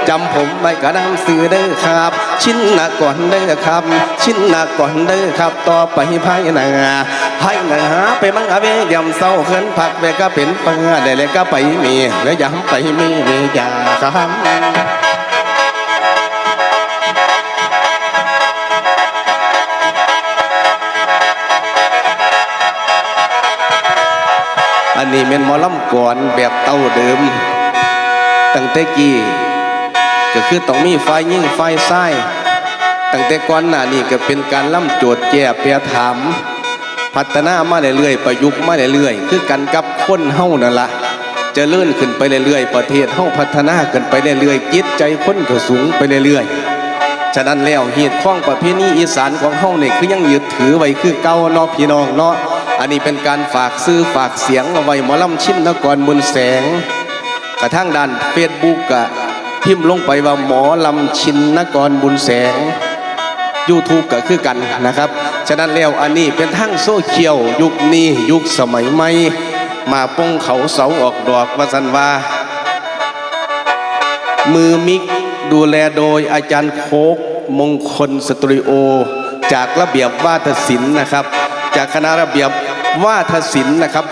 ຈຳຜົມໄວ້ກະນາມຊື່ເດີຄັບ ຊິນນະກອນເດີຄັບ ຊິນນະກອນເດີຄັບ ຕໍ່ໄປພາຍໜ້າ ພາຍໜ້າໄປມັງອາເວ ຍາມເຊົ້າເຮືອນພັກແວກະເປັນຟ້າ ແລະກະໄປມີ ແລະຍາມໄປມີເມຍາຄຳ. ອັນນີ້ແມ່ນໝໍລຳກອນແບບເຕົ້າເດີມ ຕັ້ງແຕ່ກີ້ ກໍຄືຕ້ອງມີຝ່າຍຍິງຝ່າຍຊາຍ. ຕັ້ງແຕ່ກ່ອນໜ້ານີ້ກໍເປັນການລຳໂຈດແກ້ແປຖາມ ພັດທະນາມາເລື້ອຍໆ ປະຍຸກມາເລື້ອຍໆ ຄືກັນກັບຄົນເຮົານັ້ນລະ ຈະເລີນຂຶ້ນໄປເລື້ອຍໆ ປະເທດເຮົາພັດທະນາຂຶ້ນໄປເລື້ອຍໆ ຈິດໃຈຄົນກໍສູງໄປເລື້ອຍໆ. ສະນັ້ນແລ້ວ ຮີດຄອງປະເພນີອີສານຂອງເຮົານີ້ ຄືຍັງຍຶດຖືໄວ້ຄືເກົ່າເນາະ ພີ່ນ້ອງເນາະ. ອັນນີ້ເປັນການຝາກຊື່ຝາກສຽງເອົາໄວ້ ໝໍລຳຊິນນະກອນບຸນແສງ. ກະທາງດ້ານເຟສບຸກກະພິມລົງໄປວ່າ ໝໍລຳຊິນນະກອນບຸນແສງ. ຢູທູບກະຄືກັນນະຄັບ. ສະນັ້ນແລ້ວ ອັນນີ້ເປັນທາງໂຊຊຽວ ຍຸກນີ້ຍຸກສະໄໝໃໝ່ ມາປົງເຂົາເສົາອອກດອກວ່າຊັ້ນວ່າ. ມືມິກດູແລໂດຍອາຈານໂຄກ ມົງຄົນສະຕູດິໂອ ຈາກລະບຽບວາທະສິນນະຄັບ ຈາກຄະນະລະບຽບວາທະສິນນະຄັບ.